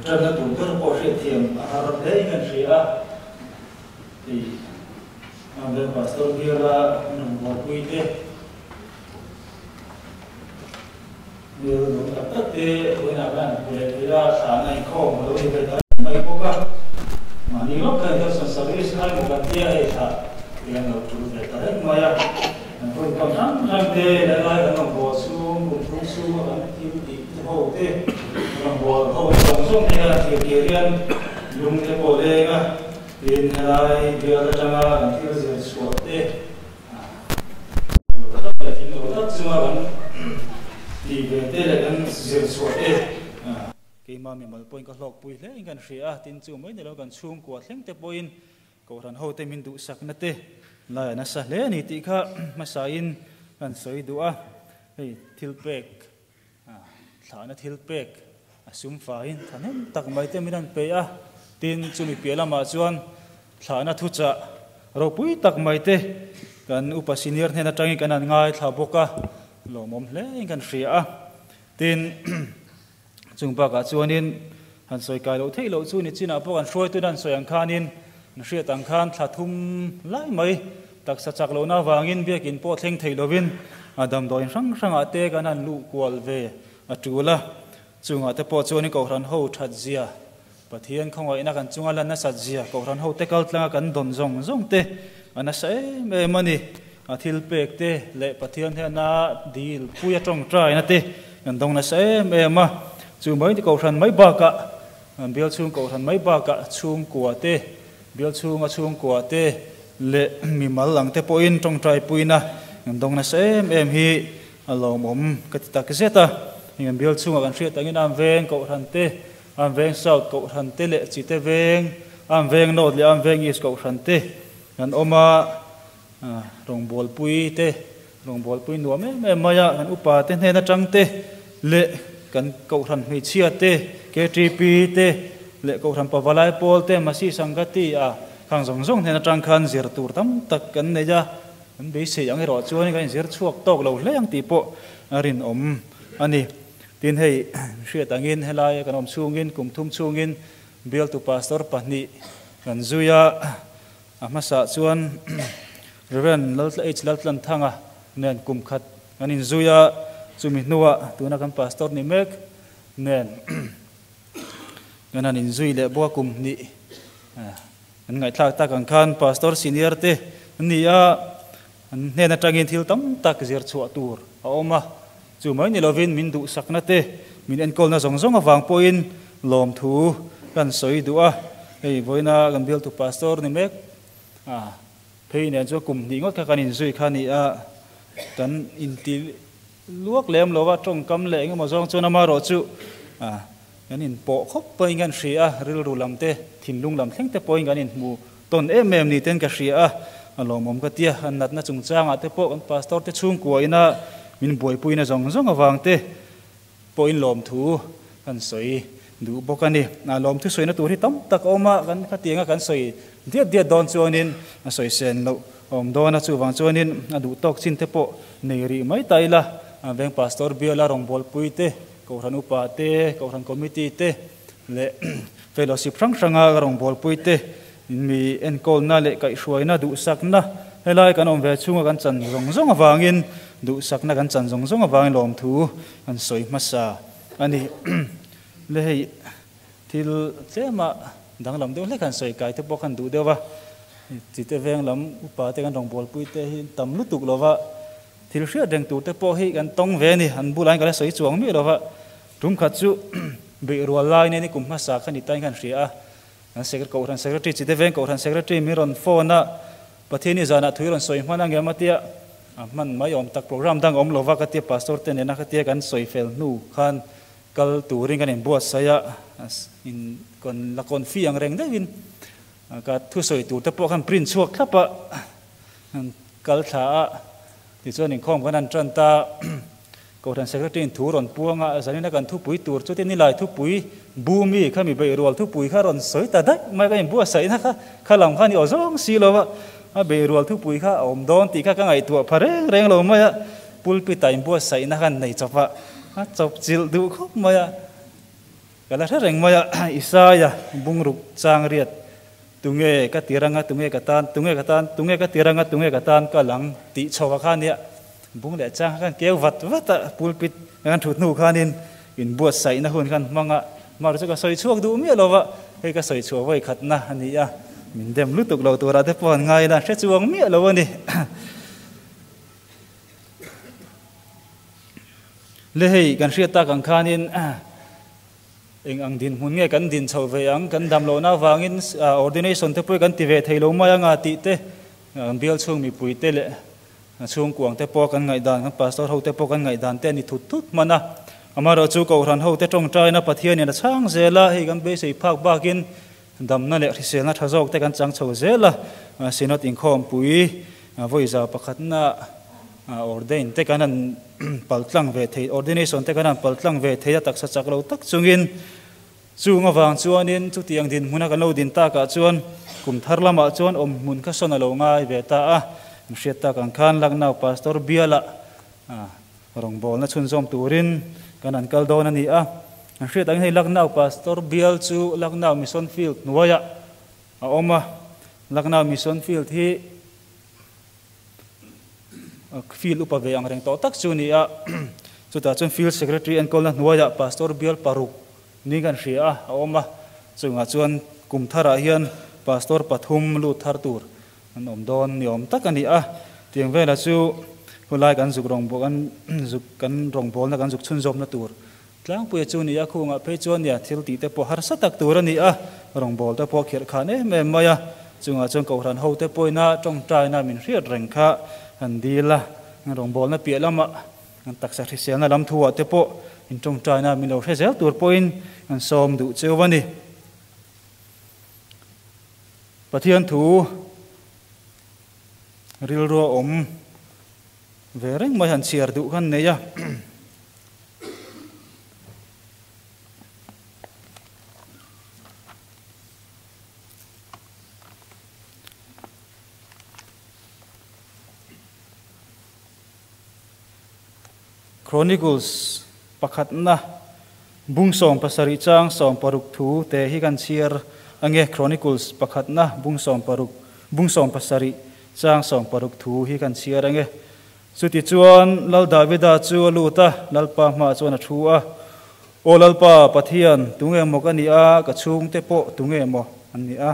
ṭanna tur ber pawh hriatthiam a har hlein kan hria a, hei Bial Pastor biala an rawn buaipui te, bial nuam tak tak te vawiinah khan an hmu leh thei a, thlan a inkhawm a lo ni ve ta reng mai bawk a, mahni lawk khan Judson Service lai maw kan tia hei thlah hi an lo ṭul ve ta reng mai a, kan hun kam hrang hrang te leh lai kan rawn bawl chhung kum thum chhunga kan thil tih te ho te rawn bawl ho te zawng zawng te hian thil kir hian lung te pawh leng a, tin helai bial atanga kan thil zir chhuah te lo tak leh thil lo tak chunga kan tih ve te leh kan zir chhuah te keimah mimal pawhin ka hlawkpui hle in kan hria a, tin chu mai ni lo kan chhungkua thleng te pawhin Kohhran hote min duhsakna te lai a nasa hle a ni tih kha hmasain kan sawi duh a, hei thil pek thlahna thil pek a sum faiin thahnem tak mai te min han pe a, tin chumi piah lamah chuan thlahna thuchah ropui tak mai te kan upa senior hnen atangin kan han ngaithla bawk a, lawmawm hle in kan hria a, tin Chung bakah chuanin han sawi kai loh theih loh chu ni chinah pawh kan hruaitun an sawi ang khanin an hriat ang khan thla thum lai mai taksa chak lohna avangin biakin pawh thleng thei lovin a damdawiin hrang hrangah te kan han luh kual ve a tul a. Chungah te pawh chuanin Kohhran ho that zia, Pathian khawngaihna kan chunga lan nasat zia, Kohhran ho te kal tlanga kan dawn zawng zawng te a nasa em em a ni. A thil pek te leh Pathian hnena dil pui a tawngtaina te kan dawng nasa em em a. Chu mai Kohhran mai bakah, bial chhung Kohhran mai bakah chhungkua te, bial chhunga chhungkua te leh mimal ang te pawhin tawngtai puina kan dawng nasa em em hi a lawmawm ka ti tak zet a. Heng an bial chhungah kan hriat angin an veng Kohhran te, an veng South Kohhran te leh Chite veng, an veng North leh an veng East Kohhran te kan awm a. Rawngbawlpui te, rawngbawlpui nuam em em mai a, kan upa te hnen atang te leh kan Kohhran hmeichhia te, KTP te leh Kohhran Pavalai pawl te, Masi Sangati a khang zawng zawng hnen atang khan zir tur tam tak kan nei a, kan beisei ang erawh chuan kan inzir chhuak tawk lo hle ang tih pawh a rinawm a ni. Tin hei hriat angin helai kan awm chhungin kum thum chhungin bialtu pastor pahnih kan zui a, A hmasa chuan Rev. Laltla H. Laltlanthanga nen kum khat kan inzui a, chumi hnuah tuna kan pastor ni mek nen kan han inzui leh bawk a, kum hnih kan ngaihthlak tak ang khan pastor senior te an ni a, an hnen atangin thil tam tak zir chhuah tur a awm a, chu mai ni lovin min duhsakna te, min enkawlna zawng zawng avang pawhin lawmthu kan sawi duh a, hei vawiina kan bialtu pastor ni mek a, phei nen chuan kum hnih ngawt kha kan inzui kha a ni a, kan inti luak lem lo a, tawngkam leh engemaw zawng chuan amaherawh chu a kan inpawh khawp pawhin kan hria a, rilru lam te, thinlung lam thleng te pawhin kan inhmu tawn em em ni ten ka hria a, a lawmawm ka tia, an natna chungchangah te pawh kan pastor te chhungkua ina min buaipuina zawng zawng avang te pawhin lawmthu kan sawi duh bawk a ni. A lawmthu sawina tur hi tam tak a awm a, kan khatianga kan sawi diat diat dawn chuanin a sawi sen loh a awm dawn a, chuvang chuanin a duh tawk chin te pawh nei rih mai ta ila, veng pastor biala rawngbawlpui te, Kohhran upa te, Kohhran committee te leh fellowship hrang hranga ka rawngbawlpui te mi enkawlna leh kaihhruaina duhsakna helai kan awm ve chhunga kan chan zawng zawng avangin duhsakna kan chan zawng zawng avangin lawmthu kan sawi hmasa a ni. Le hei thil tlema danglam deuh hlek han sawi kai te pawh khan duh deuh va, chite veng lam upa te kan rawngbawlpui te hi tam lutuk lova, Thil hriat reng tur te pawh hi kan tawng ve a ni, an bulah hian ka la sawi chuang miah lo va, tum khat chu beih rual lai nen i kum hmasa kha ni tain khan hria a, kan Kohhran Secretary Chite Veng Kohhran Secretary min rawn phone a, Pathian i zanah thui rawn sawi hman a ngem a tia, a hman mai awm tak program dang awm lo va ka tia Pastor te nena ka tia kan sawi fel hnu khan kal turin kan inbuatsaih a, in la confi ang reng deuhin ka thusawi tur te pawh khan print chhuak thlap a. Kal thla a, tichuan inkhawm kan han tan ta. Kohhran Secretary in thu rawn puang a, zanina kan thupui tur chu tin nilai thupui Bumi kha mi beih rual thupui kha rawn sawi ta daih mai ka inbuatsaihna kha kha lam kha ni aw zawng si lo va, a beih rual thupui kha a awm dawn tih kha ka ngaihtuah pha reng reng lo mai a, pulpit ah inbuatsaihna khan nei chawp a, a chawp chilh duh khawp mai a. Ka la hre reng mai a, Isaia bungruk chang riat, Tunge ka tir anga, tunge ka tan, tunge ka tan, tunge ka tir anga, tunge ka tan kal ang tih chho a kha nia. Bung leh chang kha khan keu vat vat a, pulpit kan thut hnu khanin inbuatsaihna hun khan hmang a, mar chu ka sawi chhuak duh miah lo va, hei ka sawi chhuah vawi khatna a ni a, min dem lutuk lo turah te pawh an ngai la, hre chuang miah lo a ni. Le hei kan hriat tak ang khanin eng ang dinhmun nge kan din chho ve ang, kan dam lohna avangin ordination te pawh kan ti ve thei lo mai anga tih te kan bial chhung mipui te leh chhungkuang te pawh kan ngaihdan, kan pastor ho te pawh kan ngaihdan te a ni thut thut hman a. Amaherawhchu Kohhran ho te tawngtaina Pathianin a chhang zel a, hei kan beisei phak bakin damna leh hriselna tha zawk te kan chang chho zel a, Synod inkhawmpui vawiza pakhatna ordain te kan han paltlang ve thei, ordination te kan han paltlang ve thei a taksa chak lo tak chungin chung avang chuanin chutiang dinhmuna kan lo din takah chuan kum thar lamah chuan awmhmun kha sawn a lo ngai ve ta a, hriat tak ang khan Lucknow Pastor bialah Rawngbawlna chhunzawm turin kan an kal dawn a ni a. An hriat angin hei Lucknow Pastor bial chu Lucknow Mission Field hnuaiah a awm a. Lucknow Mission Field hi field upa ve ang reng tawh tak chu a ni a. Chutah chuan Field Secretary enkawlna hnuaiah Pastor bial paruk ni kan hria a, a awm a. Chungah chuan kum tharah hian Pastor pathum lut thar tur An awm dawn ni awm tak a ni a, tiang velah chu khawlai kan zuk rawng kan zuk kan rawngbawlna kan zuk chhunzawmna tur tlangpuia chu a ni a, khungah phei chuan nia thil tih te pawh harsa tak tur a ni a, rawngbawlte pawh khirh khan em em mai a, chungah chuan Kohhran hote pawhina tawngtaina min hriat reng kha an dil a, rawngbawlna piah lamah an taksa hriselna lam thuah te pawh in tawngtaina min lo hre zel tur pawhin an sawm duh cheu a ni. Pathian thu rilrua awm ve reng mai han chhiar duh khan nei a. Chronicles pakhatna bung 70 chang 60 thu te hi kan chhiar ange Chronicles pakhatna bung 60 bung 70 chang 60 thu hi kan chhiar ange chuti chuan Lal Davida chu a lut a Lalpa hmaah chuan a thu a Aw Lalpa Pathian tunge maw ka nih a ka chhungte pawh tunge maw an nih a.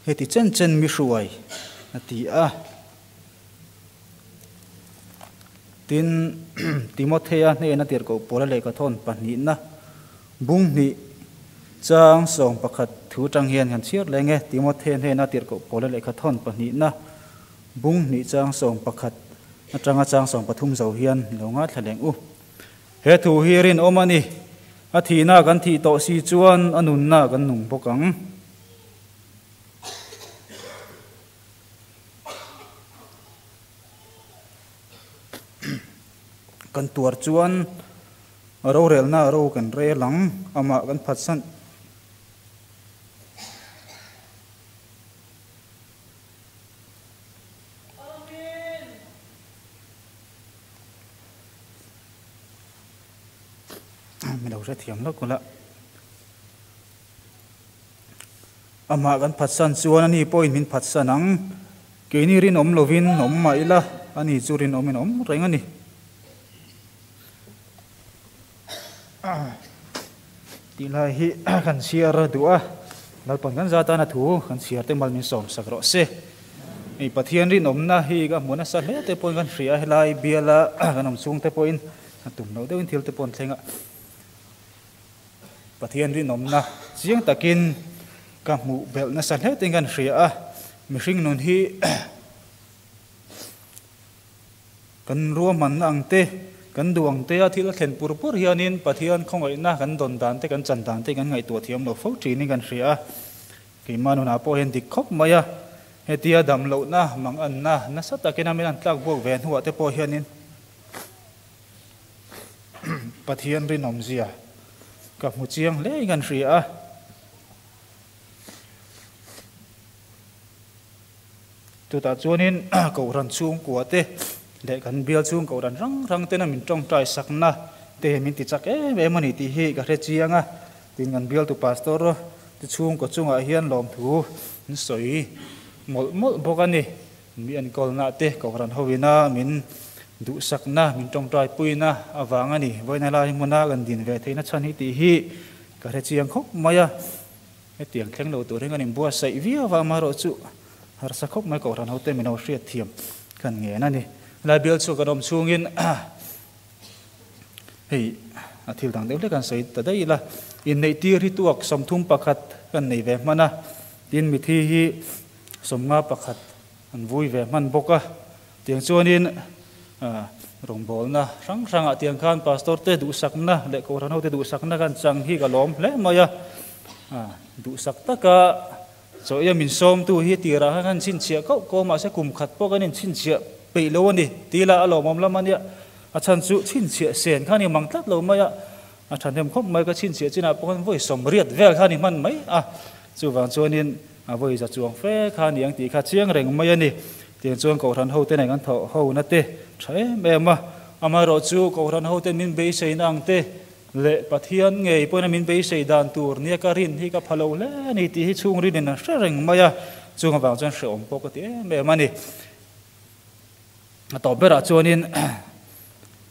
Heti chen chen mi hruai a ti a. Tin, Timothea hnena tirhkoh Paula lehkhathawn pahnihna bung hnih chang 11 thu atang hian kan chhiar leng e. Timothea hnena tirhkoh Paula lehkhathawn pahnihna bung hnih chang 11 atanga chang 13 zo hian lo ngaithla leng u. He thu hi rinawm a ni. A thihna kan thih tawh si chuan a nunna kan nung bawk ang. Kan tuar chuan a rorelna ro kan rel ang, amah kan phatsan. Mi lo hrethiam lawk ula. Amah kan phatsan chuan ani pawhin min phatsan ang. Keini rinawm lovin awm mah ila, ani chu rinawmin awm reng a ni. Tih lai hi kan chhiar duh a, Lalpan kan za tana thu kan chhiar te mal min sawm sak rawh se. Hei Pathian rinawmna hi ka hmu nasa hle te pawhin kan hria a, helai biala kan awm chhung te pawhin a tum loh deuhin thil te pawh an thleng a. Pathian rinawmna chiang takin ka hmuh belh nasa hle tein kan hria a, mihring nun hi Kan ruahmanna ang te, kan duh ang tea thil a thlen pur pur hianin Pathian khawngaihna kan dawn dan te, kan chan dan te kan ngaihtuah thiam lo fo thin in kan hria a. Keimah nunah pawh hian dik khawp mai a, hetia dam lohna, manganna nasa takin a min an tlak buak ve hnuah te pawh hianin Pathian rinawmzia ka hmu chiang hle in kan hria a. Chutah chuanin Kohhran chhungkua te leh kan bial chhung Kohhran hrang hrang tena min tawngtai sakna te hi min ti chak em em a ni tih hi ka hre chiang a. Tin kan bialtu Pastor te chhungkaw chungah hian lawmthu an sawi mawlh mawlh bawk a ni. Mi enkawlna te Kohhran hoina min duhsakna, min tawngtaipuina avang a ni. Vawiin helai hmuna kan din ve theihna chhan hi tih hi ka hre chiang khawp mai a. Hetiang thleng lo tur hi kan inbuatsaih viau a, amaherawhchu harsa khawp mai Kohhran hote min lo hriatthiam kan ngen a ni. Helai bial chhuak kan awm chhungin hei a thil dang deuh hlek an sawi ta daih ila, inneih tir hi tuak 31 kan nei ve hman a, tin mithi hi 51 an vui ve hman bawk a, tiang chuanin rawngbawlna hrang hrangah tiang khan pastor te duhsakna leh kohhran hote duhsakna kan chang hi ka lawm hle mai a, duhsak taka Chaw ia min sawmtu hi tirah khan kan chhinchhiah koh ko mahse kum khat pawh kan inchhinchhiah peih lo a ni ti la a lawmawm lam a nia. A chhan chu chhinchhiah sen kha a ni mang tlat lo mai a, a thahnem khawp mai ka chhinchhiah chinah pawh khan vawi 80 vel kha a ni hman mai a, chuvang chuanin a vawi za chuang fe kha a ni ang tih kha chiang reng mai a ni. Tiang chuan Kohhran hote nen kan thawh hona te tha em em a, amaherawhchu Kohhran hote min beiseina ang te Leh Pathian ngei pawhin a min beisei dan tur nia ka rin hi ka pha lo hle a ni tih hi chhungrinin an hre reng mai a, chung avang chuan hrehawm pawh ka ti em em a ni. A tawp berah chuanin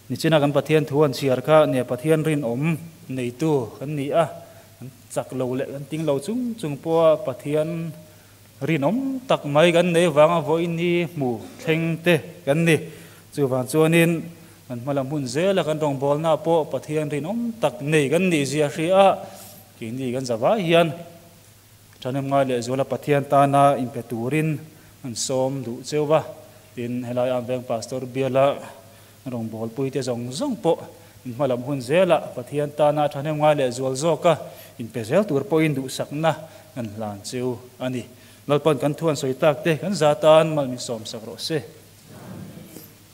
nichina kan Pathian thu an chhiar kha nia Pathian rinawm neitu kan ni a, kan chak lo leh kan ting lo chung chung pawha Pathian rinawm tak mai kan nei avanga vawiin hi hmu thleng te kan ni. Chuvang chuanin Kan hmalam hun zela kan rawngbawlna pawh Pathian rinawm tak nei kan nih zia hria a, keini kan zavai hian thahnem ngai leh zuala Pathian tana inpe turin an sawm duh cheu va. Tin, helai Am Veng Pastor biala rawngbawlpuite zawng zawng pawh in hmalam hun zela Pathian tana thahnem ngai leh zual zawka inpe zel tur pawhin duhsakna kan hlan cheu a ni. Lalpan kan thu an sawi tak te kan za tan mal min sawmsak rawh se.